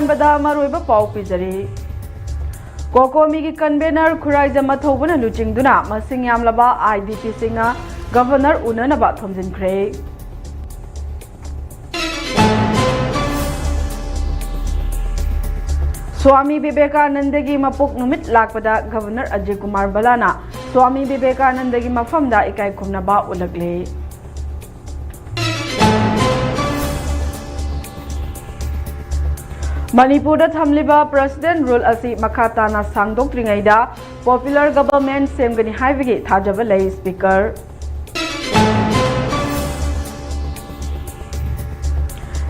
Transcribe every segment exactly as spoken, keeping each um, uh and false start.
ꯕꯗ ꯃꯔꯨꯑꯣꯏꯕ ꯄꯥꯎ ꯄꯤꯖꯔꯤ꯫ ꯀꯣꯀꯣꯃꯤꯒꯤ ꯀꯟꯚꯦꯅꯔ ꯈꯨꯔꯥꯏꯖꯝ ꯑꯊꯧꯕꯅ ꯂꯨꯆꯤꯡꯗꯨꯅ ꯃꯁꯤꯡ ꯌꯥꯝꯂꯕ ꯑꯥꯏ ꯗꯤ ꯄꯤꯁꯤꯡꯅ ꯒꯚꯔꯅꯔ ꯎꯅꯅꯕ ꯊꯣꯝꯖꯤꯟꯈ꯭ꯔꯦ꯫ ꯁ꯭ꯋꯥꯃꯤ ꯕꯤꯕꯦꯀꯥꯅꯟꯗꯒꯤ ꯃꯄꯣꯛ ꯅꯨꯃꯤꯠ ꯂꯥꯛꯄꯗ ꯒꯚꯔꯅꯔ ꯑꯖꯌ ꯀꯨꯃꯥꯔ ꯕꯂꯥꯅ ꯁ꯭ꯋꯥꯃꯤ ꯕꯤꯕꯦꯀꯥꯅꯟꯗꯒꯤ ꯃꯐꯝꯗ ꯏꯀꯥꯏ ꯈꯨꯝꯅꯕ ꯎꯠꯂꯛꯂꯤ꯫ ꯃꯅꯤꯄꯨꯔꯗ ꯊꯝꯂꯤꯕ ꯄ꯭ꯔꯦꯁꯤꯗꯦꯟ ꯔꯨꯜ ꯑꯁꯤ ꯃꯈꯥ ꯇꯥꯅ ꯁꯥꯡꯗꯣꯛꯇ꯭ꯔꯤꯉꯩꯗ ꯄꯣꯄꯨꯂꯔ ꯒꯚꯔꯟꯃꯦꯟꯠ ꯁꯦꯝꯒꯅꯤ ꯍꯥꯏꯕꯒꯤ ꯊꯥꯖꯕ ꯂꯩ, ꯁ꯭ꯄꯤꯀꯔ꯫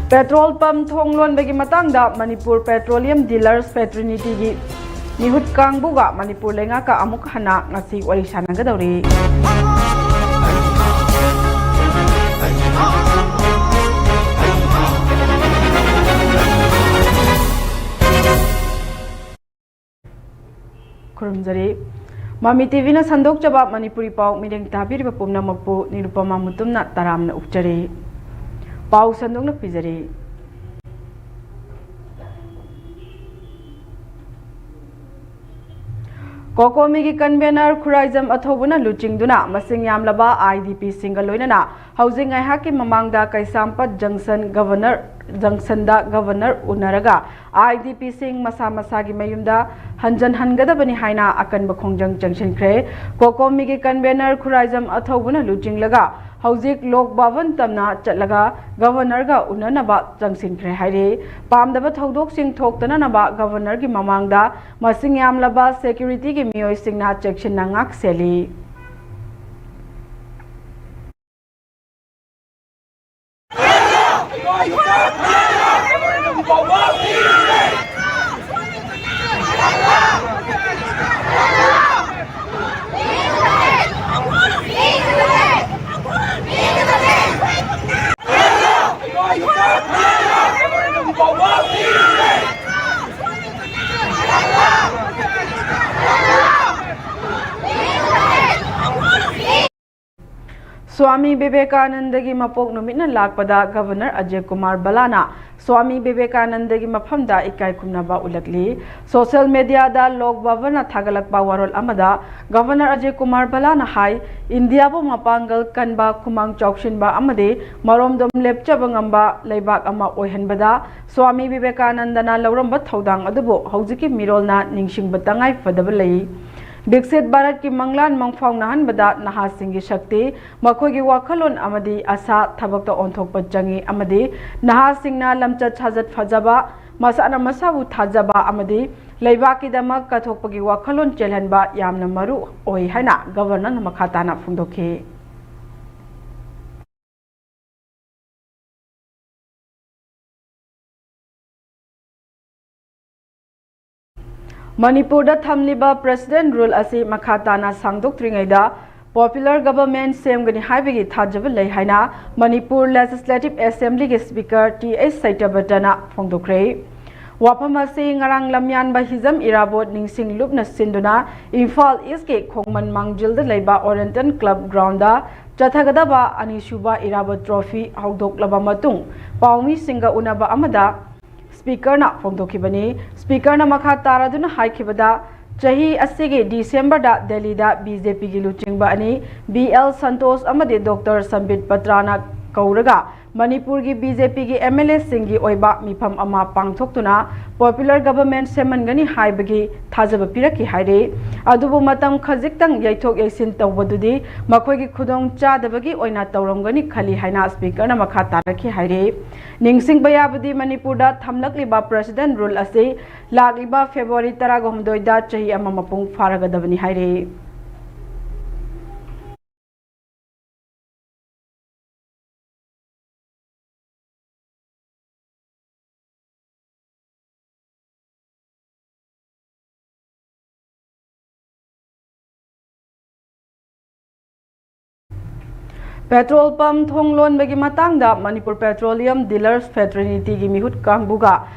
ꯄꯦꯇ꯭ꯔꯣꯜ ꯄꯝ ꯊꯣꯡ ꯂꯣꯟꯕꯒꯤ ꯃꯇꯥꯡꯗ ꯃꯅꯤꯄꯨꯔ ꯄꯦꯇ꯭ꯔꯣꯂꯤꯌꯝ ꯗꯤꯂꯔꯁ ꯐ꯭ꯔꯦꯇꯔꯅꯤꯇꯤꯒꯤ ꯃꯤꯍꯨꯠ ꯀꯥꯡꯕꯨꯒ ꯃꯅꯤꯄꯨꯔ ꯂꯩꯉꯥꯛꯀ ꯑꯃꯨꯛ ꯍꯟꯅ ꯉꯁꯤ ꯋꯥꯔꯤ ꯁꯥꯟꯅꯒꯗꯧꯔꯤ꯫ ꯈꯨꯔꯨꯝꯖꯔꯤ꯫ ꯃꯃꯤ ꯇꯤꯚꯤꯅ ꯁꯟꯗꯣꯛꯆꯕ ꯃꯅꯤꯄꯨꯔꯤ ꯄꯥꯎ ꯃꯤꯠꯌꯦꯡ ꯇꯥꯕꯤꯔꯤꯕ ꯄꯨꯝꯅꯃꯛꯄꯨ ꯅꯤꯔꯨꯄꯃꯥ ꯃꯨꯇꯨꯝꯅ ꯇꯔꯥꯝꯅ ꯑꯣꯛꯆꯔꯤ꯫ ꯄꯥꯎ ꯁꯟꯗꯣꯛꯅ ꯄꯤꯖꯔꯤ꯫ ꯀꯣꯀꯣꯃꯤꯒꯤ ꯀꯟꯚꯦꯅꯔ ꯈꯨꯔꯥꯏꯖꯝ ꯑꯊꯧꯕꯅ ꯂꯨꯆꯤꯡꯗꯨꯅ ꯃꯁꯤꯡ ꯌꯥꯝꯂꯕ ꯑꯥꯏ ꯗꯤ ꯄꯤꯁꯤꯡꯒ ꯂꯣꯏꯅꯅ ꯍꯧꯖꯤꯛ ꯉꯥꯏꯍꯥꯛꯀꯤ ꯃꯃꯥꯡꯗ ꯀꯩꯁꯥꯝꯄꯥꯠ ꯖꯪꯁꯟ ꯒꯚꯔꯅꯔ, ꯖꯪꯁꯟꯗ ꯒꯚꯔꯅꯔ ꯎꯅꯔꯒ ꯑꯥꯏ ꯗꯤ ꯄꯤꯁꯤꯡ ꯃꯁꯥ ꯃꯁꯥꯒꯤ ꯃꯌꯨꯝꯗ ꯍꯟꯖꯟꯍꯟꯒꯗꯕꯅꯤ ꯍꯥꯏꯅ ꯑꯀꯟꯕ ꯈꯣꯡꯖꯪ ꯆꯪꯁꯤꯟꯈ꯭ꯔꯦ꯫ ꯀꯣꯀꯣꯃꯤꯒꯤ ꯀꯟꯚꯦꯅꯔ ꯈꯨꯔꯥꯏꯖꯝ ꯑꯊꯧꯕꯅ ꯂꯨꯆꯤꯡꯂꯒ ꯍꯧꯖꯤꯛ ꯂꯣꯛ ꯚꯕꯟ ꯇꯝꯅ ꯆꯠꯂꯒ ꯒꯚꯔꯅꯔꯒ ꯎꯅꯅꯕ ꯆꯪꯁꯤꯟꯈ꯭ꯔꯦ ꯍꯥꯏꯔꯤ꯫ ꯄꯥꯝꯗꯕ ꯊꯧꯗꯣꯛꯁꯤꯡ ꯊꯣꯛꯇꯅꯅꯕ ꯒꯚꯔꯅꯔꯒꯤ ꯃꯃꯥꯡꯗ ꯃꯁꯤꯡ ꯌꯥꯝꯂꯕ ꯁꯦꯀ꯭ꯌꯨꯔꯤꯇꯤꯒꯤ ꯃꯤꯑꯣꯏꯁꯤꯡꯅ ꯆꯦꯛꯁꯤꯟꯅ ꯉꯥꯛ ꯁꯦꯜꯂꯤ꯫ ꯁ꯭ꯋꯥꯃꯤ ꯕꯤꯕꯦꯀꯥꯅꯟꯗꯒꯤ ꯃꯄꯣꯛ ꯅꯨꯃꯤꯠꯅ ꯂꯥꯛꯄꯗ ꯒꯚꯔꯅꯔ ꯑꯖꯌ ꯀꯨꯃꯥꯔ ꯕꯂꯥꯅ ꯁ꯭ꯋꯥꯃꯤ ꯕꯤꯕꯦꯀꯥꯅꯟꯗꯒꯤ ꯃꯐꯝꯗ ꯏꯀꯥꯏ ꯈꯨꯝꯅꯕ ꯎꯠꯂꯛꯂꯤ꯫ ꯁꯣꯁꯤꯌꯦꯜ ꯃꯦꯗꯤꯌꯥꯗ ꯂꯣꯛ ꯚꯕꯟꯅ ꯊꯥꯒꯠꯂꯛꯄ ꯋꯥꯔꯣꯜ ꯑꯃꯗ ꯒꯚꯔꯅꯔ ꯑꯖꯌ ꯀꯨꯃꯥꯔ ꯕꯂꯥꯅ ꯍꯥꯏ, ꯏꯟꯗꯤꯌꯥꯕꯨ ꯃꯄꯥꯡꯒꯜ ꯀꯟꯕ, ꯈꯨꯃꯥꯡ ꯆꯥꯎꯁꯤꯟꯕ ꯑꯃꯗꯤ ꯃꯔꯣꯝꯗꯣꯝ ꯂꯦꯞꯆꯕ ꯉꯝꯕ ꯂꯩꯕꯥꯛ ꯑꯃ ꯑꯣꯏꯍꯟꯕꯗ ꯁ꯭ꯋꯥꯃꯤ ꯕꯤꯕꯦꯀꯥꯅꯟꯗꯅ ꯂꯧꯔꯝꯕ ꯊꯧꯗꯥꯡ ꯑꯗꯨꯕꯨ ꯍꯧꯖꯤꯛꯀꯤ ꯃꯤꯔꯣꯜꯅ ꯅꯤꯡꯁꯤꯡꯕ ꯇꯉꯥꯏ ꯐꯗꯕ ꯂꯩ꯫ ꯕꯤꯛꯁꯤꯠ ꯚꯥꯔꯠꯀꯤ ꯃꯪꯂꯥꯟ ꯃꯪꯐꯥꯎꯅꯍꯟꯕꯗ ꯅꯍꯥꯁꯤꯡꯒꯤ ꯁꯛꯇꯤ, ꯃꯈꯣꯏꯒꯤ ꯋꯥꯈꯜꯂꯣꯟ ꯑꯃꯗꯤ ꯑꯁꯥ ꯊꯕꯛꯇ ꯑꯣꯟꯊꯣꯛꯄ ꯆꯪꯏ ꯑꯃꯗꯤ ꯅꯍꯥꯁꯤꯡꯅ ꯂꯝꯆꯠ ꯁꯥꯖꯠ ꯐꯖꯕ, ꯃꯁꯥꯅ ꯃꯁꯥꯕꯨ ꯊꯥꯖꯕ ꯑꯃꯗꯤ ꯂꯩꯕꯥꯛꯀꯤꯗꯃꯛ ꯀꯠꯊꯣꯛꯄꯒꯤ ꯋꯥꯈꯜꯂꯣꯟ ꯆꯦꯜꯍꯟꯕ ꯌꯥꯝꯅ ꯃꯔꯨ ꯑꯣꯏ ꯍꯥꯏꯅ ꯒꯚꯔꯅꯔꯅ ꯃꯈꯥ ꯇꯥꯅ ꯐꯣꯡꯗꯣꯛꯈꯤ꯫ ꯃꯅꯤꯄꯨꯔꯗ ꯊꯝꯂꯤꯕ ꯄ꯭ꯔꯦꯁꯤꯗꯦꯟ ꯔꯨꯜ ꯑꯁꯤ ꯃꯈꯥ ꯇꯥꯅ ꯁꯥꯡꯗꯣꯛꯇ꯭ꯔꯤꯉꯩꯗ ꯄꯣꯄꯨꯂꯔ ꯒꯚꯔꯟꯃꯦꯟꯠ ꯁꯦꯝꯒꯅꯤ ꯍꯥꯏꯕꯒꯤ ꯊꯥꯖꯕ ꯂꯩ ꯍꯥꯏꯅ ꯃꯅꯤꯄꯨꯔ ꯂꯦꯖꯤꯁꯂꯦꯇꯤꯚ ꯑꯦꯁꯦꯝꯕ꯭ꯂꯤꯒꯤ ꯁ꯭ꯄꯤꯀꯔ ꯇꯤ ꯑꯩꯆ ꯁꯇ꯭ꯌꯕ꯭ꯔꯇꯅ ꯐꯣꯡꯗꯣꯛꯈ꯭ꯔꯦ꯫ ꯋꯥꯐꯝ ꯑꯁꯤ ꯉꯔꯥꯡ ꯂꯝꯌꯥꯟꯕ ꯍꯤꯖꯝ ꯏꯔꯥꯕꯣꯠ ꯅꯤꯡꯁꯤꯡ ꯂꯨꯞꯅ ꯁꯤꯟꯗꯨꯅ ꯏꯝꯐꯥꯜ ꯏꯁꯀꯤ ꯈꯣꯡꯃꯟ ꯃꯥꯡꯖꯤꯜꯗ ꯂꯩꯕ ꯑꯣꯔꯤꯌꯦꯟꯇꯦꯜ ꯀ꯭ꯂꯕ ꯒ꯭ꯔꯥꯎꯟꯗ ꯆꯠꯊꯒꯗꯕ ꯑꯅꯤꯁꯨꯕ ꯏꯔꯥꯕꯣꯠ ꯇ꯭ꯔꯣꯐꯤ ꯍꯧꯗꯣꯛꯂꯕ ꯃꯇꯨꯡ ꯄꯥꯎꯃꯤꯁꯤꯡꯒ ꯎꯅꯕ ꯑꯃꯗ ꯁ꯭ꯄꯤꯀꯔꯅ ꯐꯣꯡꯗꯣꯛꯈꯤꯕꯅꯤ꯫ ꯁ꯭ꯄꯤꯀꯔꯅ ꯃꯈꯥ ꯇꯥꯔꯗꯨꯅ ꯍꯥꯏꯈꯤꯕꯗ, ꯆꯍꯤ ꯑꯁꯤꯒꯤ ꯗꯤꯁꯦꯝꯕꯔꯗ ꯗꯦꯜꯂꯤꯗ ꯕꯤ ꯖꯦ ꯄꯤꯒꯤ ꯂꯨꯆꯤꯡꯕ ꯑꯅꯤ, ꯕꯤ ꯑꯦꯜ ꯁꯟꯇꯣꯁ ꯑꯃꯗꯤ ꯗꯣꯛꯇꯔ ꯁꯝꯕꯤꯠ ꯄꯇ꯭ꯔꯥꯅ ꯀꯧꯔꯒ ꯃꯅꯤꯄꯨꯔꯒꯤ ꯕꯤ ꯖꯦ ꯄꯤꯒꯤ ꯑꯦꯝ ꯑꯦꯜ ꯑꯦꯁꯤꯡꯒꯤ ꯑꯣꯏꯕ ꯃꯤꯐꯝ ꯑꯃ ꯄꯥꯡꯊꯣꯛꯇꯨꯅ ꯄꯣꯄꯨꯂꯔ ꯒꯚꯔꯟꯃꯦꯟꯠ ꯁꯦꯝꯍꯟꯒꯅꯤ ꯍꯥꯏꯕꯒꯤ ꯊꯥꯖꯕ ꯄꯤꯔꯛꯈꯤ ꯍꯥꯏꯔꯤ꯫ ꯑꯗꯨꯕꯨ ꯃꯇꯝ ꯈꯖꯤꯛꯇꯪ ꯌꯩꯊꯣꯛ ꯌꯩꯁꯤꯟ ꯇꯧꯕꯗꯨꯗꯤ ꯃꯈꯣꯏꯒꯤ ꯈꯨꯗꯣꯡ ꯆꯥꯗꯕꯒꯤ ꯑꯣꯏꯅ ꯇꯧꯔꯝꯒꯅꯤ ꯈꯜꯂꯤ ꯍꯥꯏꯅ ꯁ꯭ꯄꯤꯀꯔꯅ ꯃꯈꯥ ꯇꯥꯔꯛꯈꯤ ꯍꯥꯏꯔꯤ꯫ ꯅꯤꯡꯁꯤꯡꯕ ꯌꯥꯕꯗꯤ ꯃꯅꯤꯄꯨꯔꯗ ꯊꯝꯂꯛꯂꯤꯕ ꯄ꯭ꯔꯦꯁꯤꯗꯦꯟ ꯔꯨꯜ ꯑꯁꯤ ꯂꯥꯛꯂꯤꯕ ꯐꯦꯕ꯭ꯔꯨꯋꯥꯔꯤ ꯇꯔꯥꯍꯨꯝꯗꯣꯏꯗ ꯆꯍꯤ ꯑꯃ ꯃꯄꯨꯡ ꯐꯥꯔꯒꯗꯕꯅꯤ ꯍꯥꯏꯔꯤ꯫ ꯄꯦꯇ꯭ꯔꯣꯜ ꯄꯝ ꯊꯣꯡ ꯂꯣꯟꯕꯒꯤ ꯃꯇꯥꯡꯗ ꯃꯅꯤꯄꯨꯔ ꯄꯦꯇ꯭ꯔꯣꯂꯤꯌꯝ ꯗꯤꯂꯔꯁ ꯐꯦꯇꯔꯅꯤꯇꯤꯒꯤ ꯃꯤꯍꯨꯠ ꯀꯥꯡꯕꯨꯒ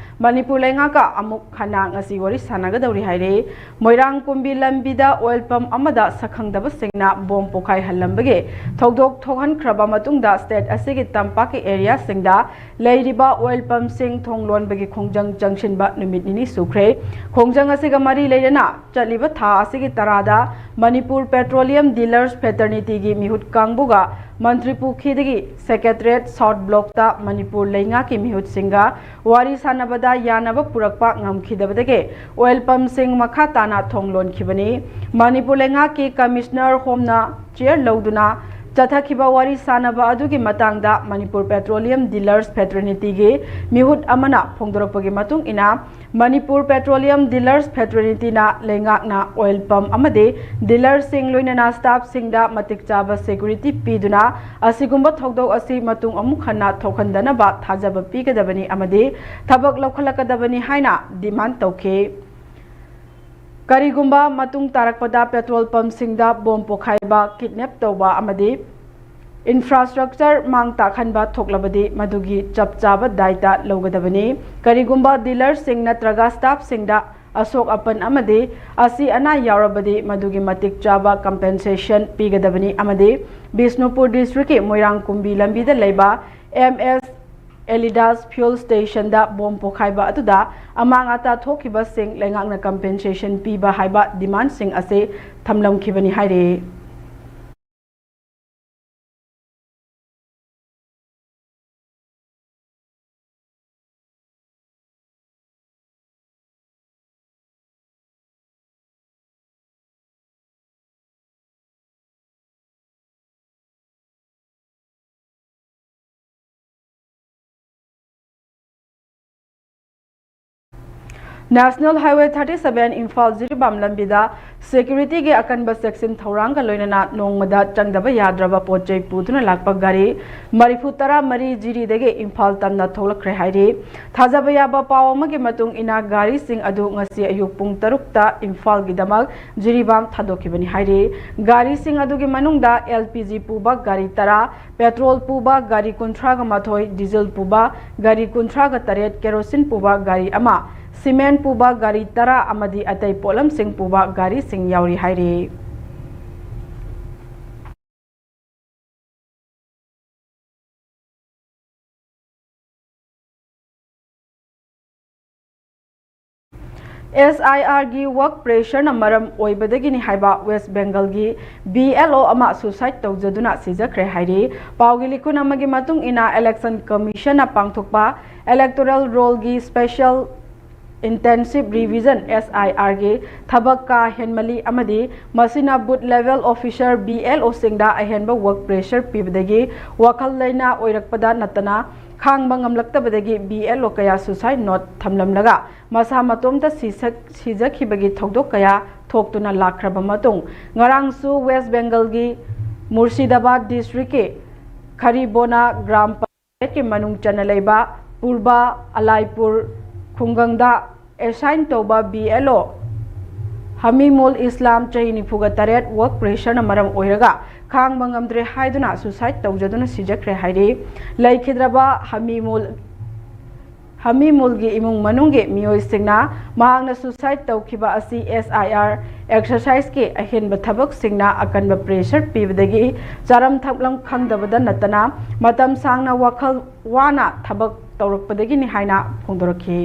ꯃꯅꯤꯄꯨꯔ ꯂꯩꯉꯥꯛꯀ ꯑꯃꯨꯛ ꯍꯟꯅ ꯉꯁꯤ ꯋꯥꯔꯤ ꯁꯥꯟꯅꯒꯗꯧꯔꯤ ꯍꯥꯏꯔꯦ꯫ ꯃꯣꯏꯔꯥꯡ ꯀꯨꯝꯕꯤ ꯂꯝꯕꯤꯗ ꯑꯣꯏꯜ ꯄꯝ ꯑꯃꯗ ꯁꯛꯈꯪꯗꯕꯁꯤꯡꯅ ꯕꯣꯝ ꯄꯣꯈꯥꯏꯍꯜꯂꯝꯕꯒꯤ ꯊꯧꯗꯣꯛ ꯊꯣꯛꯍꯟꯈ꯭ꯔꯕ ꯃꯇꯨꯡꯗ ꯁ꯭ꯇꯦꯠ ꯑꯁꯤꯒꯤ ꯇꯝꯄꯥꯛꯀꯤ ꯑꯦꯔꯤꯌꯥꯁꯤꯡꯗ ꯂꯩꯔꯤꯕ ꯑꯣꯏꯜ ꯄꯝꯁꯤꯡ ꯊꯣꯡ ꯂꯣꯟꯕꯒꯤ ꯈꯣꯡꯖꯪ ꯆꯪꯁꯤꯟꯕ ꯅꯨꯃꯤꯠ ꯅꯤꯅꯤ ꯁꯨꯈ꯭ꯔꯦ꯫ ꯈꯣꯡꯖꯪ ꯑꯁꯤꯒ ꯃꯔꯤ ꯂꯩꯅꯅ ꯆꯠꯂꯤꯕ ꯊꯥ ꯑꯁꯤꯒꯤ ꯇꯔꯥꯗ ꯃꯅꯤꯄꯨꯔ ꯄꯦꯇ꯭ꯔꯣꯂꯤꯌꯝ ꯗꯤꯂꯔꯁ ꯐꯦꯇꯔꯅꯤꯇꯤꯒꯤ ꯃꯤꯍꯨꯠ ꯀꯥꯡꯕꯨꯒ ꯃꯟꯇ꯭ꯔꯤ ꯄꯨꯈ꯭ꯔꯤꯗꯒꯤ ꯁꯦꯀ꯭ꯔꯦꯇꯔꯤꯌꯦꯠ ꯁꯥꯎꯠ ꯕ꯭ꯂꯣꯛꯇ ꯃꯅꯤꯄꯨꯔ ꯂꯩꯉꯥꯛꯀꯤ ꯃꯤꯍꯨꯠꯁꯤꯡꯒ ꯋꯥꯔꯤ ꯁꯥꯟꯅꯕꯗ ꯌꯥꯅꯕ ꯄꯨꯔꯛꯄ ꯉꯝꯈꯤꯗꯕꯗꯒꯤ ꯑꯣꯏꯜ ꯄꯝꯁꯤꯡ ꯃꯈꯥ ꯇꯥꯅ ꯊꯣꯡ ꯂꯣꯟꯈꯤꯕꯅꯤ꯫ ꯃꯅꯤꯄꯨꯔ ꯂꯩꯉꯥꯛꯀꯤ ꯀꯃꯤꯁꯅꯔ ꯍꯣꯝꯅ ꯆꯤꯌꯔ ꯂꯧꯗꯨꯅ ꯆꯠꯊꯈꯤꯕ ꯋꯥꯔꯤ ꯁꯥꯟꯅꯕ ꯑꯗꯨꯒꯤ ꯃꯇꯥꯡꯗ ꯃꯅꯤꯄꯨꯔ ꯄꯦꯇ꯭ꯔꯣꯂꯤꯌꯝ ꯗꯤꯂꯔꯁ ꯐꯦꯇꯔꯅꯤꯇꯤꯒꯤ ꯃꯤꯍꯨꯠ ꯑꯃꯅ ꯐꯣꯡꯗꯣꯔꯛꯄꯒꯤ ꯃꯇꯨꯡ ꯏꯟꯅ, ꯃꯅꯤꯄꯨꯔ ꯄꯦꯇ꯭ꯔꯣꯂꯤꯌꯝ ꯗꯤꯂꯔꯁ ꯐꯦꯇꯔꯅꯤꯇꯤꯅ ꯂꯩꯉꯥꯛꯅ ꯑꯣꯏꯜ ꯄꯝ ꯑꯃꯗꯤ ꯗꯤꯂꯔꯁꯤꯡ ꯂꯣꯏꯅꯅ ꯁ꯭ꯇꯥꯐꯁꯤꯡꯗ ꯃꯇꯤꯛ ꯆꯥꯕ ꯁꯦꯀ꯭ꯌꯨꯔꯤꯇꯤ ꯄꯤꯗꯨꯅ ꯑꯁꯤꯒꯨꯝꯕ ꯊꯧꯗꯣꯛ ꯑꯁꯤ ꯃꯇꯨꯡ ꯑꯃꯨꯛ ꯍꯟꯅ ꯊꯣꯛꯍꯟꯗꯅꯕ ꯊꯥꯖꯕ ꯄꯤꯒꯗꯕꯅꯤ ꯑꯃꯗꯤ ꯊꯕꯛ ꯂꯧꯈꯠꯂꯛꯀꯗꯕꯅꯤ ꯍꯥꯏꯅ ꯗꯤꯃꯥꯟ ꯇꯧꯈꯤ꯫ ꯀꯔꯤꯒꯨꯝꯕ ꯃꯇꯨꯡ ꯇꯥꯔꯛꯄꯗ ꯄꯦꯇ꯭ꯔꯣꯜ ꯄꯝꯁꯤꯡꯗ ꯕꯣꯝ ꯄꯣꯈꯥꯏꯕ, ꯀꯤꯗꯅꯦꯞ ꯇꯧꯕ ꯑꯃꯗꯤ ꯏꯟꯐ꯭ꯔꯥꯁ꯭ꯇ꯭ꯔꯛꯆꯔ ꯃꯥꯡ ꯇꯥꯛꯍꯟꯕ ꯊꯣꯛꯂꯕꯗꯤ ꯃꯗꯨꯒꯤ ꯆꯞ ꯆꯥꯕ ꯗꯥꯏꯇ ꯂꯧꯒꯗꯕꯅꯤ꯫ ꯀꯔꯤꯒꯨꯝꯕ ꯗꯤꯂꯔꯁꯤꯡ ꯅꯠꯇ꯭ꯔꯒ ꯁ꯭ꯇꯥꯐꯁꯤꯡꯗ ꯑꯁꯣꯛ ꯑꯄꯟ ꯑꯃꯗꯤ ꯑꯁꯤ ꯑꯅꯥ ꯌꯥꯎꯔꯕꯗꯤ ꯃꯗꯨꯒꯤ ꯃꯇꯤꯛ ꯆꯥꯕ ꯀꯝꯄꯦꯟꯁꯦꯁꯟ ꯄꯤꯒꯗꯕꯅꯤ ꯑꯃꯗꯤ ꯕꯤꯁꯅꯨꯄꯨꯔ ꯗꯤꯁꯇ꯭ꯔꯤꯛꯀꯤ ꯃꯣꯏꯔꯥꯡ ꯀꯨꯝꯕꯤ ꯂꯝꯕꯤꯗ ꯂꯩꯕ ꯑꯦꯝ ꯑꯦꯁ ꯑꯦꯂꯤꯗꯥꯁ ꯐ꯭ꯌꯨꯜ ꯁ꯭ꯇꯦꯁꯟꯗ ꯕꯣꯝ ꯄꯣꯈꯥꯏꯕ ꯑꯗꯨꯗ ꯑꯃꯥꯡ ꯑꯇꯥ ꯊꯣꯛꯈꯤꯕꯁꯤꯡ ꯂꯩꯉꯥꯛꯅ ꯀꯝꯄꯦꯟꯁꯦꯁꯟ ꯄꯤꯕ ꯍꯥꯏꯕ ꯗꯤꯃꯥꯟꯁꯤꯡ ꯑꯁꯤ ꯊꯝꯂꯝꯈꯤꯕꯅꯤ ꯍꯥꯏꯔꯤ꯫ National Highway thirty seven Imphal Jiribam ꯂꯝꯕꯤꯗ ꯁꯦꯀ꯭ꯌꯨꯔꯤꯇꯤꯒꯤ ꯑꯀꯟꯕ ꯆꯦꯛꯁꯤꯟ ꯊꯧꯔꯥꯡꯒ ꯂꯣꯏꯅꯅ ꯅꯣꯡꯃꯗ ꯆꯪꯗꯕ ꯌꯥꯗ꯭ꯔꯕ ꯄꯣꯠ ꯆꯩ ꯄꯨꯗꯨꯅ ꯂꯥꯛꯄ ꯒꯥꯔꯤ ꯃꯔꯤꯐꯨ ꯇꯔꯥ ꯃꯔꯤ ꯖꯤꯔꯤꯗꯒꯤ ꯏꯝꯐꯥꯜ ꯇꯝꯅ ꯊꯣꯛꯂꯛꯈ꯭ꯔꯦ ꯍꯥꯏꯔꯤ꯫ ꯊꯥꯖꯕ ꯌꯥꯕ ꯄꯥꯎ ꯑꯃꯒꯤ ꯃꯇꯨꯡ ꯏꯟꯅ, ꯒꯥꯔꯤꯁꯤꯡ ꯑꯗꯨ ꯉꯁꯤ ꯑꯌꯨꯛ ꯄꯨꯡ ꯇꯔꯨꯛꯇ ꯏꯝꯐꯥꯜꯒꯤꯗꯃꯛ ꯖꯤꯔꯤꯕꯥꯝ ꯊꯥꯗꯣꯛꯈꯤꯕꯅꯤ ꯍꯥꯏꯔꯤ꯫ ꯒꯥꯔꯤꯁꯤꯡ ꯑꯗꯨꯒꯤ ꯃꯅꯨꯡꯗ ꯑꯦꯜ ꯄꯤ ꯖꯤ ꯄꯨꯕ ꯒꯥꯔꯤ ꯇꯔꯥ, ꯄꯦꯇ꯭ꯔꯣꯜ ꯄꯨꯕ ꯒꯥꯔꯤ ꯀꯨꯟꯊ꯭ꯔꯥꯒ ꯃꯥꯊꯣꯏ, ꯗꯤꯖꯜ ꯄꯨꯕ ꯒꯥꯔꯤ ꯀꯨꯟꯊ꯭ꯔꯥꯒ ꯇꯔꯦꯠ, ꯀꯦꯔꯣꯁꯤꯟ ꯄꯨꯕ ꯒꯥꯔꯤ ꯑꯃ, ꯁꯤꯃꯦꯟ ꯄꯨꯕ ꯒꯥꯔꯤ ꯇꯔꯥ ꯑꯃꯗꯤ ꯑꯇꯩ ꯄꯣꯠꯂꯝꯁꯤꯡ ꯄꯨꯕ ꯒꯥꯔꯤꯁꯤꯡ ꯌꯥꯎꯔꯤ ꯍꯥꯏꯔꯤ꯫ ꯑꯦꯁ ꯑꯥꯏ ꯑꯥꯔꯒꯤ ꯋꯔꯛ ꯄ꯭ꯔꯦꯁꯔꯅ ꯃꯔꯝ ꯑꯣꯏꯕꯗꯒꯤꯅꯤ ꯍꯥꯏꯕ ꯋꯦꯁ ꯕꯦꯡꯒꯜꯒꯤ ꯕꯤ ꯑꯦꯜ ꯑꯣ ꯑꯃ ꯁꯨꯁꯥꯏꯗ ꯇꯧꯖꯗꯨꯅ ꯁꯤꯖꯈ꯭ꯔꯦ ꯍꯥꯏꯔꯤ꯫ ꯄꯥꯎꯒꯤ ꯂꯤꯈꯨꯟ ꯑꯃꯒꯤ ꯃꯇꯨꯡ ꯏꯟꯅ, ꯏꯂꯦꯛꯁꯟ ꯀꯃꯤꯁꯟꯅ ꯄꯥꯡꯊꯣꯛꯄ ꯏꯂꯦꯛꯇꯣꯔꯦꯜ ꯔꯣꯜꯒꯤ special intensive revision, S I ꯑꯥꯔꯒꯤ ꯊꯕꯛ ꯀꯥ ꯍꯦꯟꯃꯜꯂꯤ ꯑꯃꯗꯤ ꯃꯁꯤꯅ booth level officer, B L ꯑꯣꯁꯤꯡꯗ ꯑꯍꯦꯟꯕ ꯋꯔꯛ ꯄ꯭ꯔꯦꯁꯔ ꯄꯤꯕꯗꯒꯤ ꯋꯥꯈꯜ ꯂꯩꯅꯥ ꯑꯣꯏꯔꯛꯄꯗ ꯅꯠꯇꯅ ꯈꯥꯡꯕ ꯉꯝꯂꯛꯇꯕꯗꯒꯤ ꯕꯤ ꯑꯦꯜ ꯑꯣ ꯀꯌꯥ ꯁꯨꯁꯥꯏꯗ ꯅꯣꯠ ꯊꯝꯂꯝꯂꯒ ꯃꯁꯥ ꯃꯇꯣꯝꯇ ꯁꯤꯁꯛ-, ꯁꯤꯖꯈꯤꯕꯒꯤ ꯊꯧꯗꯣꯛ ꯀꯌꯥ ꯊꯣꯛꯇꯨꯅ ꯂꯥꯛꯈ꯭ꯔꯕ ꯃꯇꯨꯡ, ꯉꯔꯥꯡꯁꯨ ꯋꯦꯁ ꯕꯦꯡꯒꯜꯒꯤ ꯃꯨꯔꯁꯤꯗꯥꯕꯥꯗ ꯗꯤꯁꯇ꯭ꯔꯤꯛꯀꯤ ꯈꯔꯤꯕꯣꯅꯥ ꯒ꯭ꯔꯥꯝ ꯄꯟꯆꯥꯌꯠꯀꯤ ꯃꯅꯨꯡ ꯆꯟꯅ ꯂꯩꯕ ꯄꯨꯔꯕ ꯑꯂꯥꯏꯄꯨꯔ ꯈꯨꯡꯒꯪꯗ ꯑꯦꯁꯥꯏꯟ ꯇꯧꯕ ꯕꯤ ꯑꯦꯜ ꯑꯣ ꯍꯃꯤꯃꯨꯜ ꯏꯁꯂꯥꯝ, ꯆꯍꯤ ꯅꯤꯐꯨꯒ ꯇꯔꯦꯠ, ꯋꯔꯛ ꯄ꯭ꯔꯦꯁꯔꯅ ꯃꯔꯝ ꯑꯣꯏꯔꯒ ꯈꯥꯡꯕ ꯉꯝꯗ꯭ꯔꯦ ꯍꯥꯏꯗꯨꯅ ꯁꯨꯁꯥꯏꯗ ꯇꯧꯖꯗꯨꯅ ꯁꯤꯖꯈ꯭ꯔꯦ ꯍꯥꯏꯔꯤ꯫ ꯂꯩꯈꯤꯗ꯭ꯔꯕ ꯍꯃꯤꯃꯨꯜ, ꯍꯃꯤꯃꯨꯜꯒꯤ ꯏꯃꯨꯡ ꯃꯅꯨꯡꯒꯤ ꯃꯤꯑꯣꯏꯁꯤꯡꯅ ꯃꯍꯥꯛꯅ ꯁꯨꯁꯥꯏꯗ ꯇꯧꯈꯤꯕ ꯑꯁꯤ ꯑꯦꯁ ꯑꯥꯏ ꯑꯥꯔ ꯑꯦꯛꯁꯔꯁꯥꯏꯖꯀꯤ ꯑꯍꯦꯟꯕ ꯊꯕꯛꯁꯤꯡꯅ ꯑꯀꯟꯕ ꯄ꯭ꯔꯦꯁꯔ ꯄꯤꯕꯗꯒꯤ ꯆꯥꯔꯝ ꯊꯛꯂꯝ ꯈꯪꯗꯕꯗ ꯅꯠꯇꯅ ꯃꯇꯝ ꯁꯥꯡꯅ ꯋꯥꯈꯜ ꯋꯥꯅ ꯊꯕꯛ ꯇꯧꯔꯛꯄꯗꯒꯤꯅꯤ ꯍꯥꯏꯅ ꯐꯣꯡꯗꯣꯔꯛꯈꯤ꯫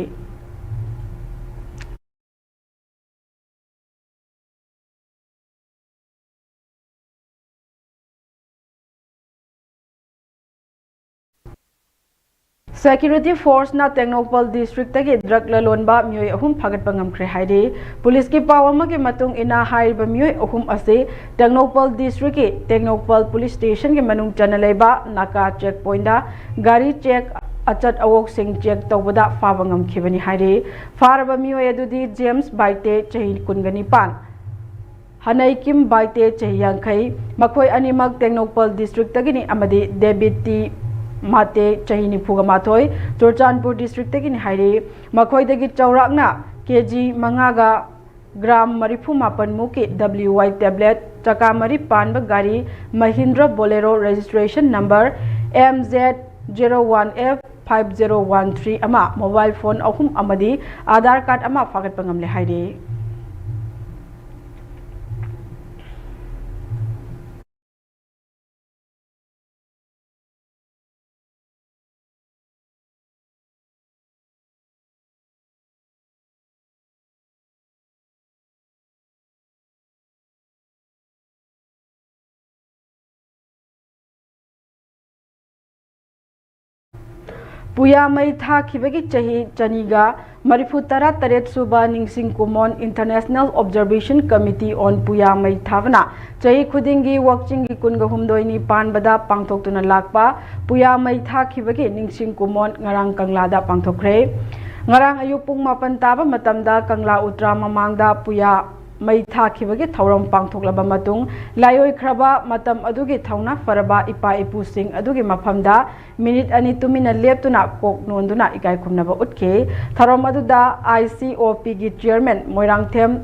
ꯁꯦꯀ꯭ꯌꯨꯔꯤꯇꯤ ꯐꯣꯔꯁꯅ ꯇꯦꯡꯅꯧꯄꯜ ꯗꯤꯁꯇ꯭ꯔꯤꯛꯇꯒꯤ ꯗ꯭ꯔꯒ ꯂꯂꯣꯟꯕ ꯃꯤꯑꯣꯏ ꯑꯍꯨꯝ ꯐꯥꯒꯠꯄ ꯉꯝꯈ꯭ꯔꯦ ꯍꯥꯏꯔꯤ꯫ ꯄꯨꯂꯤꯁꯀꯤ ꯄꯥꯎ ꯑꯃꯒꯤ ꯃꯇꯨꯡ ꯏꯟꯅ, ꯍꯥꯏꯔꯤꯕ ꯃꯤꯑꯣꯏ ꯑꯍꯨꯝ ꯑꯁꯤ ꯇꯦꯡꯅꯧꯄꯜ ꯗꯤꯁꯇ꯭ꯔꯤꯛꯀꯤ ꯇꯦꯡꯅꯧꯄꯜ ꯄꯨꯂꯤꯁ ꯁ꯭ꯇꯦꯁꯟꯒꯤ ꯃꯅꯨꯡ ꯆꯟꯅ ꯂꯩꯕ ꯅꯥꯀꯥ ꯆꯦꯛ ꯄꯣꯏꯟꯗ ꯒꯥꯔꯤ ꯆꯦꯛ ꯑꯆꯠ ꯑꯋꯣꯛꯁꯤꯡ ꯆꯦꯛ ꯇꯧꯕꯗ ꯐꯥꯕ ꯉꯝꯈꯤꯕꯅꯤ ꯍꯥꯏꯔꯤ꯫ ꯐꯥꯔꯕ ꯃꯤꯑꯣꯏ ꯑꯗꯨꯗꯤ ꯖꯦꯝꯁ ꯕꯥꯏꯇꯦ, ꯆꯍꯤ ꯀꯨꯟꯒ ꯅꯤꯄꯥꯟ, ꯍꯅꯩꯀꯤꯝ ꯕꯥꯏꯇꯦ, ꯆꯍꯤ ꯌꯥꯡꯈꯩ, ꯃꯈꯣꯏ ꯑꯅꯤꯃꯛ ꯇꯦꯡꯅꯧꯄꯜ ꯗꯤꯁꯇ꯭ꯔꯤꯛꯇꯒꯤꯅꯤ, ꯑꯃꯗꯤ ꯗꯦꯕꯤꯠ ꯇꯤ ꯃꯥꯇꯦ, ꯆꯍꯤ ꯅꯤꯐꯨꯒ ꯃꯥꯊꯣꯏ, ꯆꯨꯔꯆꯥꯟꯄꯨꯔ ꯗꯤꯁꯇ꯭ꯔꯤꯛꯇꯒꯤꯅꯤ ꯍꯥꯏꯔꯤ꯫ ꯃꯈꯣꯏꯗꯒꯤ ꯆꯥꯎꯔꯥꯛꯅ ꯀꯦ ꯖꯤ ꯃꯉꯥꯒ ꯒ꯭ꯔꯥꯝ ꯃꯔꯤꯐꯨ ꯃꯥꯄꯟ ꯃꯨꯛꯀꯤ ꯗꯕ꯭ꯂꯤꯎ ꯋꯥꯏ ꯇꯦꯕ꯭ꯂꯦꯠ, ꯆꯀꯥ ꯃꯔꯤ ꯄꯥꯟꯕ ꯒꯥꯔꯤ, ꯃꯍꯤꯟꯗ꯭ꯔ ꯕꯣꯂꯦꯔꯣ registration number M Z zero one F five zero one three ꯑꯃ, ꯃꯣꯕꯥꯏꯜ ꯐꯣꯟ ꯑꯍꯨꯝ ꯑꯃꯗꯤ ꯑꯥꯙꯥꯔ ꯀꯥꯔꯗ ꯑꯃ ꯐꯥꯒꯠꯄ ꯉꯝꯂꯦ ꯍꯥꯏꯔꯤ꯫ ꯄꯨꯌꯥ ꯃꯩ ꯊꯥꯈꯤꯕꯒꯤ ꯆꯍꯤ ꯆꯅꯤꯒ ꯃꯔꯤꯐꯨ ꯇꯔꯥ ꯇꯔꯦꯠ ꯁꯨꯕ ꯅꯤꯡꯁꯤꯡ ꯀꯨꯃꯣꯟ International Observation Committee on ꯄꯨꯌꯥ ꯃꯩ ꯊꯥꯕꯅ ꯆꯍꯤ ꯈꯨꯗꯤꯡꯒꯤ ꯋꯥꯛꯆꯤꯡꯒꯤ ꯀꯨꯟꯒ ꯍꯨꯝꯗꯣꯏꯅꯤ ꯄꯥꯟꯕꯗ ꯄꯥꯡꯊꯣꯛꯇꯨꯅ ꯂꯥꯛꯄ ꯄꯨꯌꯥ ꯃꯩ ꯊꯥꯈꯤꯕꯒꯤ ꯅꯤꯡꯁꯤꯡ ꯀꯨꯃꯣꯟ ꯉꯔꯥꯡ ꯀꯪꯂꯥꯗ ꯄꯥꯡꯊꯣꯛꯈ꯭ꯔꯦ꯫ ꯉꯔꯥꯡ ꯑꯌꯨꯛ ꯄꯨꯡ ꯃꯥꯄꯟ ꯇꯥꯕ ꯃꯇꯝꯗ ꯀꯪꯂꯥ ꯎꯇ꯭ꯔꯥ ꯃꯃꯥꯡꯗ ꯄꯨꯌꯥ ꯃꯩ ꯊꯥꯈꯤꯕꯒꯤ ꯊꯧꯔꯝ ꯄꯥꯡꯊꯣꯛꯂꯕ ꯃꯇꯨꯡ, ꯂꯥꯏꯑꯣꯏꯈ꯭ꯔꯕ ꯃꯇꯝ ꯑꯗꯨꯒꯤ ꯊꯧꯅꯥ ꯐꯔꯕ ꯏꯄꯥ ꯏꯄꯨꯁꯤꯡ ꯑꯗꯨꯒꯤ ꯃꯐꯝꯗ ꯃꯤꯅꯤꯠ ꯑꯅꯤ ꯇꯨꯃꯤꯟꯅ ꯂꯦꯞꯇꯨꯅ ꯀꯣꯛ ꯅꯣꯟꯗꯨꯅ ꯏꯀꯥꯏ ꯈꯨꯝꯅꯕ ꯎꯠꯈꯤ꯫ ꯊꯧꯔꯝ ꯑꯗꯨꯗ I C O P ꯒꯤ chairman ꯃꯣꯏꯔꯥꯡꯊꯦꯝ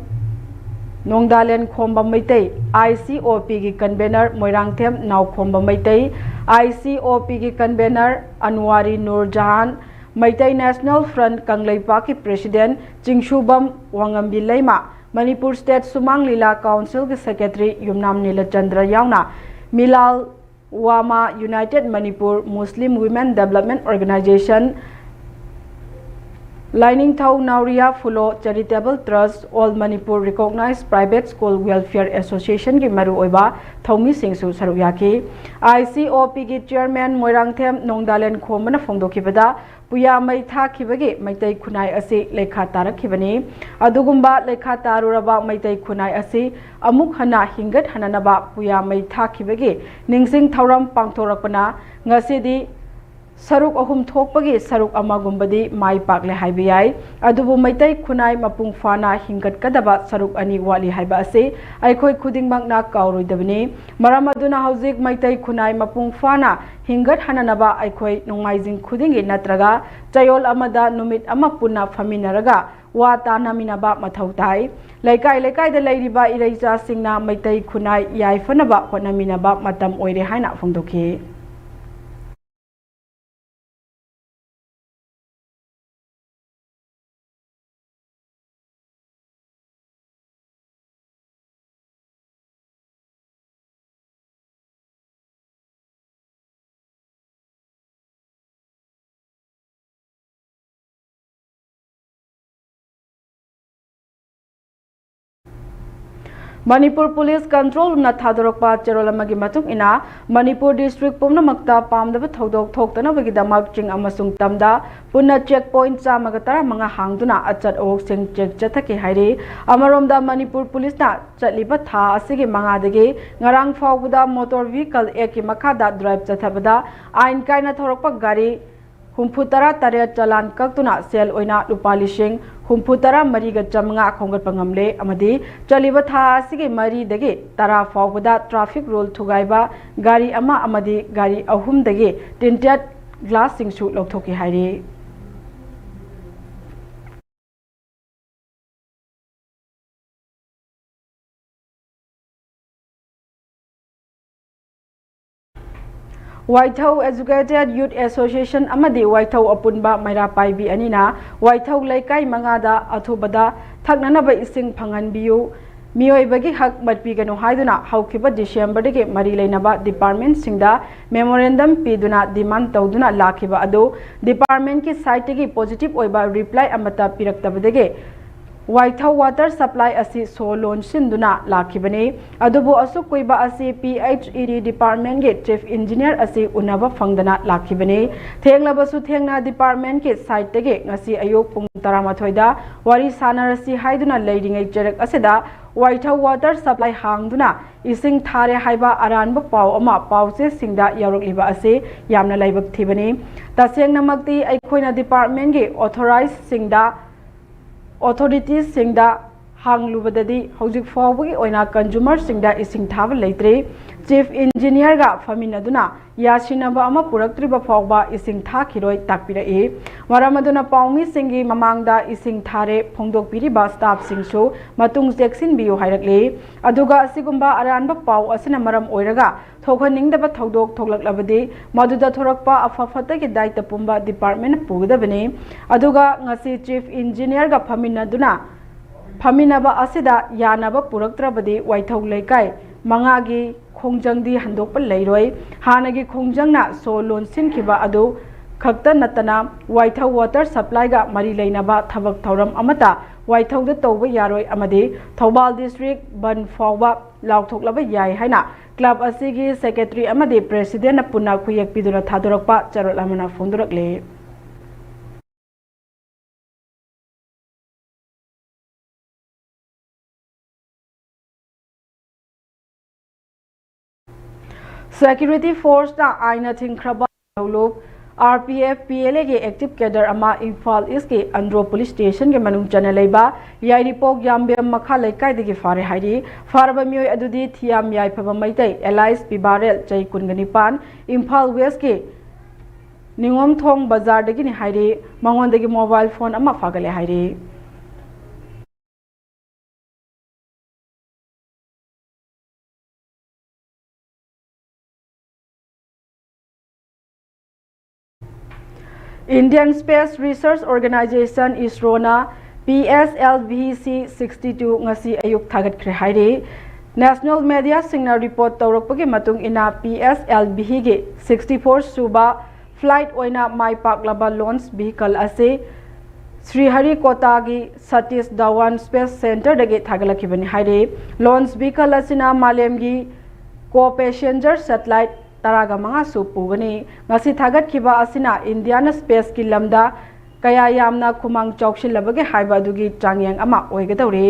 ꯅꯣꯡꯗꯥꯂꯦꯟ ꯈꯣꯝꯕ Meitei, I C O P ꯒꯤ convener Moirangthem ꯅꯥꯎꯈꯣꯝꯕ Meitei, I C O P ꯒꯤ convener ꯑꯟꯋꯥꯔꯤ Nur Jahan, Meitei National Front ꯀꯪꯂꯩꯄꯥꯛꯀꯤ president ꯆꯤꯡꯁꯨꯕꯝ ꯋꯥꯉꯝꯕꯤ ꯂꯩꯃ, ꯃꯅꯤꯄꯨꯔ State ꯁꯨꯃꯥꯡ ꯂꯤꯂꯥ Council ꯒꯤ secretary ꯌꯨꯝꯅꯥꯝ ꯅꯤꯂꯆꯟꯗ꯭ꯔ ꯌꯥꯎꯅ ꯃꯤꯂꯥꯜ ꯋꯥꯃꯥ, United Manipur Muslim Women Development Organization, ꯂꯥꯏꯅꯤꯡꯊꯧ ꯅꯥꯎꯔꯤꯌꯥ ꯐꯨꯂꯣ Charitable Trust, All Manipur Recognized Private School Welfare Association ꯒꯤ ꯃꯔꯨꯑꯣꯏꯕ ꯊꯧꯃꯤꯁꯤꯡꯁꯨ ꯁꯔꯨꯛ ꯌꯥꯈꯤ꯫ I C O P ꯒꯤ chairman ꯃꯣꯏꯔꯥꯡꯊꯦꯝ ꯅꯣꯡꯗꯥꯂꯦꯟ ꯈꯣꯝꯕꯅ ꯐꯣꯡꯗꯣꯛꯈꯤꯕꯗ, ꯄꯨꯌꯥ ꯃꯩ ꯊꯥꯈꯤꯕꯒꯤ ꯃꯩꯇꯩ ꯈꯨꯟꯅꯥꯏ ꯑꯁꯤ ꯂꯩꯈꯥ ꯇꯥꯔꯛꯈꯤꯕꯅꯤ꯫ ꯑꯗꯨꯒꯨꯝꯕ ꯂꯩꯈꯥ ꯇꯥꯔꯨꯔꯕ ꯃꯩꯇꯩ ꯈꯨꯟꯅꯥꯏ ꯑꯁꯤ ꯑꯃꯨꯛ ꯍꯟꯅ ꯍꯤꯡꯒꯠꯍꯟꯅꯅꯕ ꯄꯨꯌꯥ ꯃꯩ ꯊꯥꯈꯤꯕꯒꯤ ꯅꯤꯡꯁꯤꯡ ꯊꯧꯔꯝ ꯄꯥꯡꯊꯣꯔꯛꯄꯅ ꯉꯁꯤꯗꯤ ꯁꯔꯨꯛ ꯑꯍꯨꯝ ꯊꯣꯛꯄꯒꯤ ꯁꯔꯨꯛ ꯑꯃꯒꯨꯝꯕꯗꯤ ꯃꯥꯏ ꯄꯥꯛꯂꯦ ꯍꯥꯏꯕ ꯌꯥꯏ, ꯑꯗꯨꯕꯨ ꯃꯩꯇꯩ ꯈꯨꯟꯅꯥꯏ ꯃꯄꯨꯡ ꯐꯥꯅ ꯍꯤꯡꯒꯠꯀꯗꯕ ꯁꯔꯨꯛ ꯑꯅꯤ ꯋꯥꯠꯂꯤ ꯍꯥꯏꯕ ꯑꯁꯤ ꯑꯩꯈꯣꯏ ꯈꯨꯗꯤꯡꯃꯛꯅ ꯀꯥꯎꯔꯣꯏꯗꯕꯅꯤ꯫ ꯃꯔꯝ ꯑꯗꯨꯅ ꯍꯧꯖꯤꯛ ꯃꯩꯇꯩ ꯈꯨꯟꯅꯥꯏ ꯃꯄꯨꯡ ꯐꯥꯅ ꯍꯤꯡꯒꯠꯍꯟꯅꯅꯕ ꯑꯩꯈꯣꯏ ꯅꯣꯡꯃꯥꯏꯖꯤꯡ ꯈꯨꯗꯤꯡꯒꯤ ꯅꯠꯇ꯭ꯔꯒ ꯆꯌꯣꯜ ꯑꯃꯗ ꯅꯨꯃꯤꯠ ꯑꯃ ꯄꯨꯟꯅ ꯐꯝꯃꯤꯟꯅꯔꯒ ꯋꯥ ꯇꯥꯅꯃꯤꯟꯅꯕ ꯃꯊꯧ ꯇꯥꯏ꯫ ꯂꯩꯀꯥꯏ ꯂꯩꯀꯥꯏꯗ ꯂꯩꯔꯤꯕ ꯏꯔꯩꯆꯥꯁꯤꯡꯅ ꯃꯩꯇꯩ ꯈꯨꯟꯅꯥꯏ ꯌꯥꯏꯐꯅꯕ ꯍꯣꯠꯅꯃꯤꯟꯅꯕ ꯃꯇꯝ ꯑꯣꯏꯔꯦ ꯍꯥꯏꯅ ꯐꯣꯡꯗꯣꯛꯈꯤ꯫ ꯃꯅꯤꯄꯨꯔ ꯄꯨꯂꯤꯁ ꯀꯟꯇ꯭ꯔꯣꯜ ꯔꯨꯝꯅ ꯊꯥꯗꯣꯔꯛꯄ ꯆꯦꯔꯣꯜ ꯑꯃꯒꯤ ꯃꯇꯨꯡ ꯏꯟꯅ, ꯃꯅꯤꯄꯨꯔ ꯗꯤꯁꯇ꯭ꯔꯤꯛ ꯄꯨꯝꯅꯃꯛꯇ ꯄꯥꯝꯗꯕ ꯊꯧꯗꯣꯛ ꯊꯣꯛꯇꯅꯕꯒꯤꯗꯃꯛ ꯆꯤꯡ ꯑꯃꯁꯨꯡ ꯇꯝꯗ ꯄꯨꯟꯅ ꯆꯦꯛ ꯄꯣꯏꯟꯠ ꯆꯥꯝꯃꯒ ꯇꯔꯥꯃꯉꯥ ꯍꯥꯡꯗꯨꯅ ꯑꯆꯠ ꯑꯋꯣꯛꯁꯤꯡ ꯆꯦꯛ ꯆꯠꯊꯈꯤ ꯍꯥꯏꯔꯤ꯫ ꯑꯃꯔꯣꯝꯗ, ꯃꯅꯤꯄꯨꯔ ꯄꯨꯂꯤꯁꯅ ꯆꯠꯂꯤꯕ ꯊꯥ ꯑꯁꯤꯒꯤ ꯃꯉꯥꯗꯒꯤ ꯉꯔꯥꯡ ꯐꯥꯎꯕꯗ ꯃꯣꯇꯣꯔ ꯚꯤꯍꯤꯀꯜ ꯑꯦꯛꯀꯤ ꯃꯈꯥꯗ ꯗ꯭ꯔꯥꯏꯚ ꯆꯠꯊꯕꯗ ꯑꯥꯏꯟ ꯀꯥꯏꯅ ꯊꯧꯔꯛꯄ ꯒꯥꯔꯤ ꯍꯨꯝꯐꯨ ꯇꯔꯥ ꯇꯔꯦꯠ ꯆꯂꯥꯟ ꯀꯛꯇꯨꯅ ꯁꯦꯜ ꯑꯣꯏꯅ ꯂꯨꯄꯥ ꯂꯤꯁꯤꯡ ꯍꯨꯝꯐꯨ ꯇꯔꯥ ꯃꯔꯤꯒ ꯆꯥꯝꯃꯉꯥ ꯈꯣꯝꯒꯠꯄ ꯉꯝꯂꯦ ꯑꯃꯗꯤ ꯆꯠꯂꯤꯕ ꯊꯥ ꯑꯁꯤꯒꯤ ꯃꯔꯤꯗꯒꯤ ꯇꯔꯥ ꯐꯥꯎꯕꯗ ꯇ꯭ꯔꯥꯐꯤꯛ ꯔꯨꯜ ꯊꯨꯒꯥꯏꯕ ꯒꯥꯔꯤ ꯑꯃ ꯑꯃꯗꯤ ꯒꯥꯔꯤ ꯑꯍꯨꯝꯗꯒꯤ ꯇꯤꯟꯇꯦꯠ ꯒ꯭ꯂꯥꯁꯁꯤꯡꯁꯨ ꯂꯧꯊꯣꯛꯈꯤ ꯍꯥꯏꯔꯤ꯫ ꯋꯥꯏꯊꯧ Educated Youth Association ꯑꯃꯗꯤ ꯋꯥꯏꯊꯧ ꯑꯄꯨꯟꯕ ꯃꯩꯔꯥ ꯄꯥꯏꯕꯤ ꯑꯅꯤꯅ ꯋꯥꯏꯊꯧ ꯂꯩꯀꯥꯏ ꯃꯉꯥꯗ ꯑꯊꯨꯕꯗ ꯊꯛꯅꯅꯕ ꯏꯁꯤꯡ ꯐꯪꯍꯟꯕꯤꯌꯨ, ꯃꯤꯑꯣꯏꯕꯒꯤ ꯍꯛ ꯃꯠꯄꯤꯒꯅꯨ ꯍꯥꯏꯗꯨꯅ ꯍꯧꯈꯤꯕ ꯗꯤꯁꯦꯝꯕꯔꯗꯒꯤ ꯃꯔꯤ ꯂꯩꯅꯕ ꯗꯤꯄꯥꯔꯠꯃꯦꯟꯠꯁꯤꯡꯗ ꯃꯦꯃꯣꯔꯦꯟꯗꯝ ꯄꯤꯗꯨꯅ ꯗꯤꯃꯥꯟ ꯇꯧꯗꯨꯅ ꯂꯥꯛꯈꯤꯕ ꯑꯗꯨ ꯗꯤꯄꯥꯔꯠꯃꯦꯟꯠꯀꯤ ꯁꯥꯏꯠꯇꯒꯤ ꯄꯣꯖꯤꯇꯤꯚ ꯑꯣꯏꯕ ꯔꯤꯄ꯭ꯂꯥꯏ ꯑꯃꯠꯇ ꯄꯤꯔꯛꯇꯕꯗꯒꯤ ꯋꯥꯏꯊꯧ water supply ꯑꯁꯤ ꯁꯣ ꯂꯣꯟꯁꯤꯟꯗꯨꯅ ꯂꯥꯛꯈꯤꯕꯅꯤ꯫ ꯑꯗꯨꯕꯨ ꯑꯁꯨꯛ ꯀꯨꯏꯕ ꯑꯁꯤ P H E D department ꯀꯤ chief engineer ꯑꯁꯤ ꯎꯅꯕ ꯐꯪꯗꯅ ꯂꯥꯛꯈꯤꯕꯅꯤ꯫ ꯊꯦꯡꯂꯕꯁꯨ ꯊꯦꯡꯅ department ꯀꯤ side ꯇꯒꯤ ꯉꯁꯤ ꯑꯌꯨꯛ ꯄꯨꯡ ꯇꯔꯥꯃꯥꯊꯣꯏꯗ ꯋꯥꯔꯤ ꯁꯥꯟꯅꯔꯁꯤ ꯍꯥꯏꯗꯨꯅ ꯂꯩꯔꯤꯉꯩ ꯆꯔꯛ ꯑꯁꯤꯗ ꯋꯥꯏꯊꯧ water supply ꯍꯥꯡꯗꯨꯅ ꯏꯁꯤꯡ ꯊꯥꯔꯦ ꯍꯥꯏꯕ ꯑꯔꯥꯟꯕ ꯄꯥꯎ ꯑꯃ ꯄꯥꯎꯆꯦꯁꯤꯡꯗ ꯌꯥꯎꯔꯛꯂꯤꯕ ꯑꯁꯤ ꯌꯥꯝꯅ ꯂꯥꯏꯕꯛ ꯊꯤꯕꯅꯤ꯫ ꯇꯁꯦꯡꯅꯃꯛꯇꯤ ꯑꯩꯈꯣꯏꯅ department ꯀꯤ authorize ꯁꯤꯡꯗ, authorities ꯁꯤꯡꯗ ꯍꯥꯡꯂꯨꯕꯗꯗꯤ ꯍꯧꯖꯤꯛ ꯐꯥꯎꯕꯒꯤ ꯑꯣꯏꯅ consumer ꯁꯤꯡꯗ ꯏꯁꯤꯡ ꯊꯥꯕ ꯂꯩꯇ꯭ꯔꯤ꯫ Chief engineer ꯒ ꯐꯝꯃꯤꯟꯅꯗꯨꯅ ꯌꯥꯁꯤꯟꯅꯕ ꯑꯃ ꯄꯨꯔꯛꯇ꯭ꯔꯤꯕ ꯐꯥꯎꯕ ꯏꯁꯤꯡ ꯊꯥꯈꯤꯔꯣꯏ ꯇꯥꯛꯄꯤꯔꯛꯏ꯫ ꯃꯔꯝ ꯑꯗꯨꯅ ꯄꯥꯎꯃꯤꯁꯤꯡꯒꯤ ꯃꯃꯥꯡꯗ ꯏꯁꯤꯡ ꯊꯥꯔꯦ ꯐꯣꯡꯗꯣꯛꯄꯤꯔꯤꯕ staff ꯁꯤꯡꯁꯨ ꯃꯇꯨꯡ ꯆꯦꯛꯁꯤꯟꯕꯤꯌꯨ ꯍꯥꯏꯔꯛꯂꯤ꯫ ꯑꯗꯨꯒ ꯑꯁꯤꯒꯨꯝꯕ ꯑꯔꯥꯟꯕ ꯄꯥꯎ ꯑꯁꯤꯅ ꯃꯔꯝ ꯑꯣꯏꯔꯒ ꯊꯣꯛꯍꯟꯅꯤꯡꯗꯕ ꯊꯧꯗꯣꯛ ꯊꯣꯛꯂꯛꯂꯕꯗꯤ ꯃꯗꯨꯗ ꯊꯣꯔꯛꯄ ꯑꯐ ꯐꯠꯇꯒꯤ ꯗꯥꯏꯇ ꯄꯨꯝꯕ department ꯅ ꯄꯨꯒꯗꯕꯅꯤ꯫ ꯑꯗꯨꯒ ꯉꯁꯤ chief engineer ꯒ ꯐꯝꯃꯤꯟꯅꯗꯨꯅ ꯐꯝꯃꯤꯟꯅꯕ ꯑꯁꯤꯗ ꯌꯥꯅꯕ ꯄꯨꯔꯛꯇ꯭ꯔꯕꯗꯤ ꯋꯥꯏꯊꯧ ꯂꯩꯀꯥꯏ ꯃꯉꯥꯒꯤ ꯈꯣꯡꯖꯪꯗꯤ ꯍꯟꯗꯣꯛꯄ ꯂꯩꯔꯣꯏ꯫ ꯍꯥꯟꯅꯒꯤ ꯈꯣꯡꯖꯪꯅ ꯁꯣ ꯂꯣꯟꯁꯤꯟꯈꯤꯕ ꯑꯗꯨ ꯈꯛꯇ ꯅꯠꯇꯅ ꯋꯥꯏꯊꯧ water supply ꯒ ꯃꯔꯤ ꯂꯩꯅꯕ ꯊꯕꯛ ꯊꯧꯔꯝ ꯑꯃꯠꯇ ꯋꯥꯏꯊꯧꯗ ꯇꯧꯕ ꯌꯥꯔꯣꯏ ꯑꯃꯗꯤ ꯊꯧꯕꯥꯜ district ꯕꯟ ꯐꯥꯎꯕ ꯂꯥꯎꯊꯣꯛꯂꯕ ꯌꯥꯏ ꯍꯥꯏꯅ club ꯑꯁꯤꯒꯤ secretary ꯑꯃꯗꯤ president ꯅ ꯄꯨꯟꯅ ꯈꯨꯌꯦꯛ ꯄꯤꯗꯨꯅ ꯊꯥꯗꯣꯔꯛꯄ ꯆꯥꯔꯣꯜ ꯑꯃꯅ ꯐꯣꯡꯗꯣꯔꯛꯂꯤ꯫ Security force ꯅ ꯑꯥꯏꯟꯅ ꯊꯤꯡꯈ꯭ꯔꯕ ꯂꯧꯂꯨꯞ R P F P L A ꯒꯤ active cadre ꯑꯃ ꯏꯝꯐꯥꯜ East ꯀꯤ ꯑꯟꯗ꯭ꯔꯣ police station ꯒꯤ ꯃꯅꯨꯡ ꯆꯟꯅ ꯂꯩꯕ ꯌꯥꯏꯔꯤꯄꯣꯛ ꯌꯥꯝꯕꯦꯝ ꯃꯈꯥ ꯂꯩꯀꯥꯏꯗꯒꯤ ꯐꯥꯔꯦ ꯍꯥꯏꯔꯤ꯫ ꯐꯥꯔꯕ ꯃꯤꯑꯣꯏ ꯑꯗꯨꯗꯤ ꯊꯤꯌꯥꯝ ꯌꯥꯏꯐꯕ ꯃꯩꯇꯩ alias ꯄꯤꯕꯥꯔꯦꯜ, ꯆꯍꯤ ꯀꯨꯟꯒ ꯅꯤꯄꯥꯟ, ꯏꯝꯐꯥꯜ West ꯀꯤ ꯅꯤꯉꯣꯝꯊꯣꯡ ꯕꯖꯥꯔꯗꯒꯤꯅꯤ ꯍꯥꯏꯔꯤ꯫ ꯃꯉꯣꯟꯗꯒꯤ mobile phone ꯑꯃ ꯐꯥꯒꯠꯂꯦ ꯍꯥꯏꯔꯤ꯫ Indian Space Research Organization, ISRO ꯅ P S L V C sixty two ꯉꯁꯤ ꯑꯌꯨꯛ ꯊꯥꯒꯠꯈ꯭ꯔꯦ ꯍꯥꯏꯔꯤ꯫ National media ꯁꯤꯡꯅ report ꯇꯧꯔꯛꯄꯒꯤ ꯃꯇꯨꯡ ꯏꯟꯅ, P S L V ꯒꯤ sixty four ꯁꯨꯕ flight ꯑꯣꯏꯅ ꯃꯥꯏ ꯄꯥꯛꯂꯕ launch vehicle ꯑꯁꯤ ꯁ꯭ꯔꯤꯍꯔꯤꯀꯣꯇꯥꯒꯤ ꯁꯇꯤꯁ ꯙꯋꯥꯟ ꯁ꯭ꯄꯦꯁ ꯁꯦꯟꯇꯔꯗꯒꯤ ꯊꯥꯒꯠꯂꯛꯈꯤꯕꯅꯤ ꯍꯥꯏꯔꯤ꯫ ꯂꯣꯟꯆ ꯚꯤꯀꯜ ꯑꯁꯤꯅ ꯃꯥꯂꯦꯝꯒꯤ ꯀꯣ ꯄꯦꯁꯦꯟꯖꯔ ꯁꯦꯇꯤꯂꯥꯏꯠ ꯇꯔꯥꯒ ꯃꯉꯥꯁꯨ ꯄꯨꯒꯅꯤ꯫ ꯉꯁꯤ ꯊꯥꯒꯠꯈꯤꯕ ꯑꯁꯤꯅ ꯏꯟꯗꯤꯌꯥꯅ ꯁ꯭ꯄꯦꯁꯀꯤ ꯂꯝꯗ ꯀꯌꯥ ꯌꯥꯝꯅ ꯈꯨꯃꯥꯡ ꯆꯥꯎꯁꯤꯜꯂꯕꯒꯦ ꯍꯥꯏꯕ ꯑꯗꯨꯒꯤ ꯆꯥꯡꯌꯦꯡ ꯑꯃ ꯑꯣꯏꯒꯗꯧꯔꯤ꯫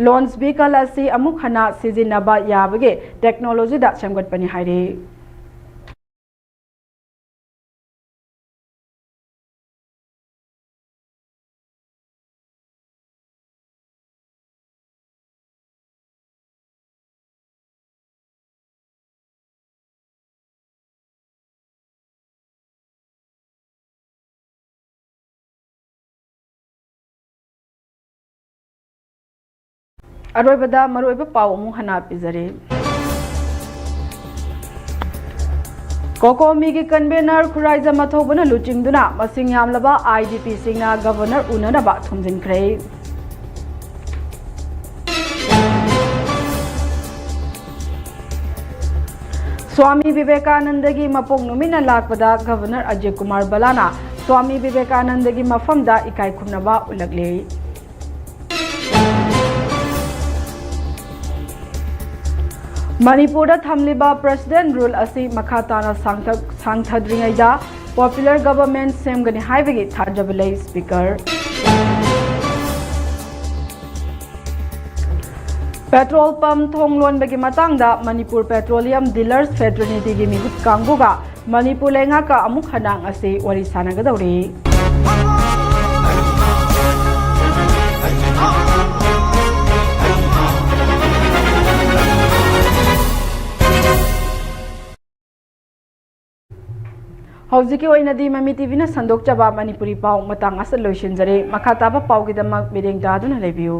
ꯂꯣꯟꯆ ꯚꯤꯀꯜ ꯑꯁꯤ ꯑꯃꯨꯛ ꯍꯟꯅ ꯁꯤꯖꯤꯟꯅꯕ ꯌꯥꯕꯒꯤ ꯇꯦꯛꯅꯣꯂꯣꯖꯤꯗ ꯁꯦꯝꯒꯠꯄꯅꯤ ꯍꯥꯏꯔꯤ꯫ ꯑꯔꯣꯏꯕꯗ ꯃꯔꯨꯑꯣꯏꯕ ꯄꯥꯎ ꯑꯃꯨꯛ ꯍꯟꯅ ꯄꯤꯖꯔꯤ꯫ ꯀꯣꯀꯣꯃꯤꯒꯤ ꯀꯟꯚꯦꯅꯔ ꯈꯨꯔꯥꯏꯖꯝ ꯑꯊꯧꯕꯅ ꯂꯨꯆꯤꯡꯗꯨꯅ ꯃꯁꯤꯡ ꯌꯥꯝꯂꯕ IDPꯁꯤꯡꯅ ꯒꯚꯔꯅꯔ ꯎꯅꯅꯕ ꯊꯣꯝꯖꯤꯟꯈ꯭ꯔꯦ꯫ ꯁ꯭ꯋꯥꯃꯤ ꯕꯤꯕꯦꯀꯥꯅꯟꯗꯒꯤ ꯃꯄꯣꯛ ꯅꯨꯃꯤꯠꯅ ꯂꯥꯛꯄꯗ ꯒꯚꯔꯅꯔ ꯑꯖꯌ ꯀꯨꯃꯥꯔ ꯕꯂꯥꯅ ꯁ꯭ꯋꯥꯃꯤ ꯕꯤꯕꯦꯀꯥꯅꯟꯗꯒꯤ ꯃꯐꯝꯗ ꯏꯀꯥꯏ ꯈꯨꯝꯅꯕ ꯎꯠꯂꯛꯂꯤ꯫ ꯃꯅꯤꯄꯨꯔꯗ ꯊꯝꯂꯤꯕ ꯄ꯭ꯔꯦꯁꯤꯗꯦꯟ ꯔꯨꯜ ꯑꯁꯤ ꯃꯈꯥ ꯇꯥꯅ ꯁꯥꯡꯊ-, ꯁꯥꯡꯊꯗ꯭ꯔꯤꯉꯩꯗ ꯄꯣꯄꯨꯂꯔ ꯒꯚꯔꯟꯃꯦꯟꯠ ꯁꯦꯝꯒꯅꯤ ꯍꯥꯏꯕꯒꯤ ꯊꯥꯖꯕ ꯂꯩ, ꯁ꯭ꯄꯤꯀꯔ꯫ ꯄꯦꯇ꯭ꯔꯣꯜ ꯄꯝꯞ ꯊꯣꯡ ꯂꯣꯟꯕꯒꯤ ꯃꯇꯥꯡꯗ ꯃꯅꯤꯄꯨꯔ ꯄꯦꯇ꯭ꯔꯣꯂꯤꯌꯝ ꯗꯤꯂꯔꯁ ꯐꯦꯇꯔꯅꯤꯇꯤꯒꯤ ꯃꯤꯍꯨꯠ ꯀꯥꯡꯕꯨꯒ ꯃꯅꯤꯄꯨꯔ ꯂꯩꯉꯥꯛꯀ ꯑꯃꯨꯛ ꯍꯟꯅ ꯉꯁꯤ ꯋꯥꯔꯤ ꯁꯥꯟꯅꯒꯗꯧꯔꯤ꯫ ꯍꯧꯖꯤꯛꯀꯤ ꯑꯣꯏꯅꯗꯤ ꯃꯃꯤ ꯇꯤꯚꯤꯅ ꯁꯟꯗꯣꯛꯆꯕ ꯃꯅꯤꯄꯨꯔꯤ ꯄꯥꯎ ꯃꯇꯥꯡ ꯑꯁꯤꯗ ꯂꯣꯏꯁꯤꯟꯖꯔꯦ꯫ ꯃꯈꯥ ꯇꯥꯕ ꯄꯥꯎꯒꯤꯗꯃꯛ ꯃꯤꯠꯌꯦꯡ ꯇꯥꯗꯨꯅ ꯂꯩꯕꯤꯌꯨ꯫